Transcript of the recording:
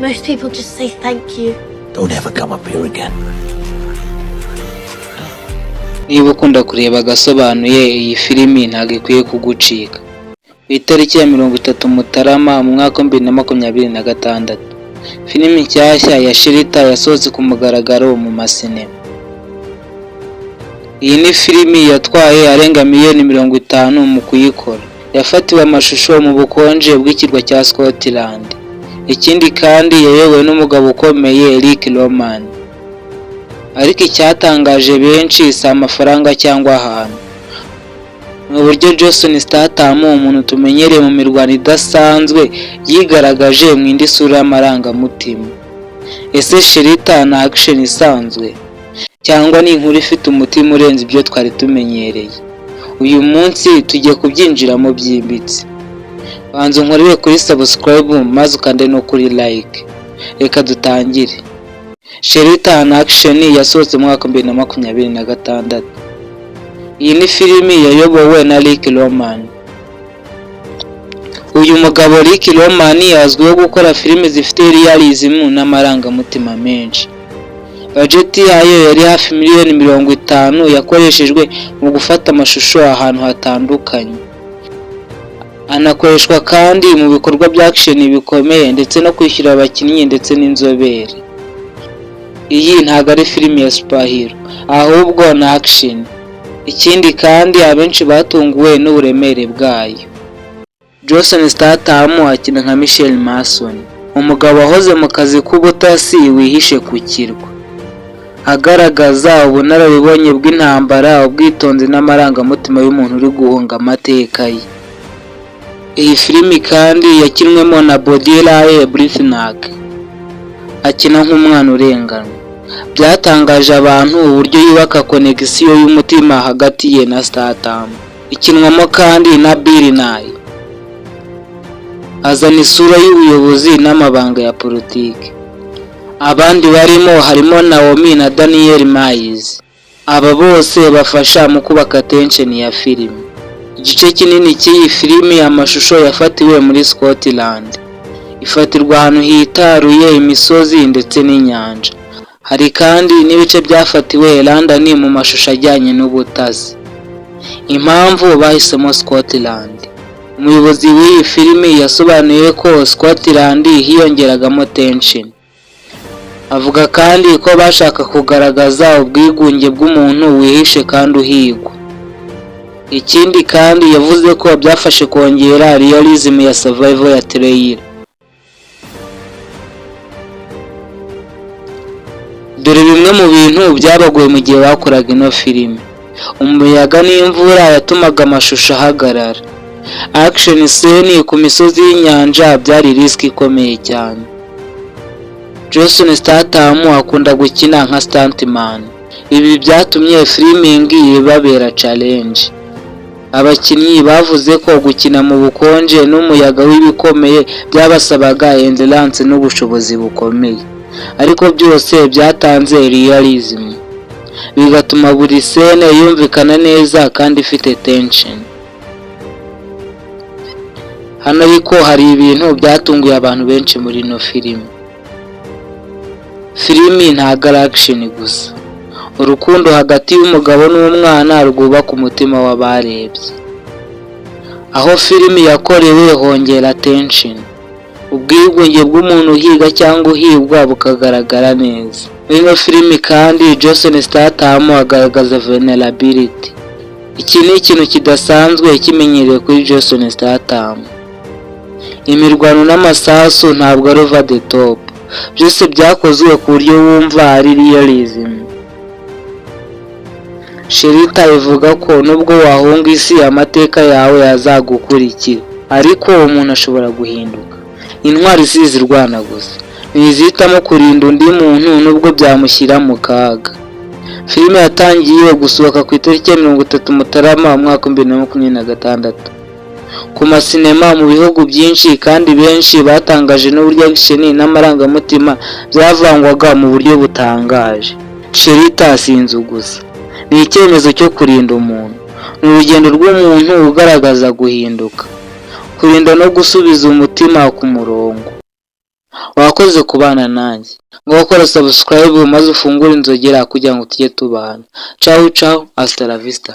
Most people just say thank you. Don't ever come up here again. Niba ukunda kureba agasobanuye, iyi filimi ntabwo ikwiye kugucika. Ku itariki ya 30 Mutarama mu mwaka wa 2026, filimi nshyashya ya Shelter yasohotse ku mugaragaro mu masinema. Iyi ni filimi yatwaye arenga miliyoni 50 mu kuyikora. Yafatiwe amashusho mu bukonje bw'ikirwa cya Scotland. Ikindi kandi, yayobowe n'umugabo ukomeye, Rick Roman. Ariko icyatangaje benshi si amafaranga cyangwa ahantu, ni uburyo Jason Statham, umuntu tumenyereye mu mirwano idasanzwe, yigaragaje mu indi sura y'amarangamutima. Ese Shelter ni action isanzwe, cyangwa ni inkuru ifite umutima urenze ibyo twari tumenyereye? Uyu munsi tugiye kubyinjiramo byimbitse. Banza unkorere kuri subscribe, maze ukande no kuri like. Reka dutangire. Shelter ni action yasohotse mu mwaka wa 2026. Iyi ni filimi yayobowe na Rick Roman. Uyu mugabo Rick Roman azwiho gukora filimi zifite realism n'amarangamutima menshi. Budget yayo yari hafi miliyoni 50, yakoreshejwe mu gufata amashusho ahantu hatandukanye, anakoreshwa kandi mu bikorwa bya action bikomeye, ndetse no kwishyura abakinnyi ndetse n'inzobere. Iyi ntabwo ari filimi ya superhero, ahubwo ni action. Ikindi kandi, abenshi batunguwe n'uburemere bwayo. Jason Statham akina nka Michel Mason, umugabo wahoze mu kazi k'ubutasi wihishe ku kirwa, agaragaza ubunararibonye bw'intambara, ubwitonzi n'amarangamutima y'umuntu uri guhunga amateka ye. Iyi filimi kandi yakinwemo na Bodhi Ray Breathnach, akina nk'umwana urenganwa. Byatangaje abantu uburyo yubaka connection y'umutima hagati ye na Statham. Ikinwamo kandi na Bill Nighy, azana isura y'ubuyobozi n'amabanga ya politiki. Abandi barimo harimo Naomi na Daniel Mays. Aba bose bafasha mu kubaka tension ya filime. Igice kinini cy'iyi filimi, amashusho yafatiwe muri Scotland, ifatirwa ahantu hitaruye imisozi ndetse n'inyanja. Hari kandi n'ibice byafatiwe London mu mashusho ajyanye n'ubutasi. Impamvu bahisemo Scotland: umuyobozi w'iyi filimi yasobanuye ko Scotland hiyongeragamo tension. Avuga kandi ko bashaka kugaragaza ubwigunge bw'umuntu wihishe kandi uhigwa. Ikindi kandi, yavuze ko byafashe kongera realism ya survival ya trailer. Dore bimwe mu bintu byabagoye mu gihe bakoraga ino filime: umuyaga n'imvura yatumaga amashusho ahagarara. Action scene ku misozi y'inyanja byari risk ikomeye cyane. Jason Statham akunda gukina nka stuntman. Ibi byatumye filming ibabera challenge. Abakinnyi bavuze ko gukina mu bukonje n'umuyaga w'ibikomeye byabasabaga endurance n'ubushobozi bukomeye, ariko byose byatanze realism, bigatuma buri scene yumvikana neza kandi ifite tension. Hano ariko hari ibintu byatunguye abantu benshi muri ino filimi. Filimi ntabwo ari action gusa. Urukundo hagati y'umugabo n'umwana rwubaka umutima w'abarebye. Aho filimi yakorewe hongera tension, ubwigunge bw'umuntu uhiga cyangwa uhigwa bukagaragara neza. Muri ino filimi kandi, Jason Statham agaragaza vulnerability. Iki ni ikintu kidasanzwe kimenyerewe kuri Jason Statham. Imirwano n'amasasu ntabwo ari over the top, byose byakozwe ku buryo wumva ari realism. Shelter ivuga ko nubwo wahunga isi, amateka yawe azagukurikira, ariko umuntu ashobora guhinduka. Intwari si izirwana gusa, ni izihitamo kurinda undi muntu nubwo byamushyira mu kaga. Filime yatangiye gusohoka ku itariki ya 30 Mutarama umwaka wa 2026 ku masinema mu bihugu byinshi, kandi benshi batangaje n'uburyo action n'amarangamutima byavangwaga mu buryo butangaje. Shelter si inzu gusa, ni icyemezo cyo kurinda umuntu. Ni urugendo rw'umuntu ugaragaza guhinduka, kurinda no gusubiza umutima ku murongo. Wakoze kubana nanjye, ngo gukora subscribe maze ufungure inzogera kugira ngo tujye tubana. Ciao ciao, hasta la vista.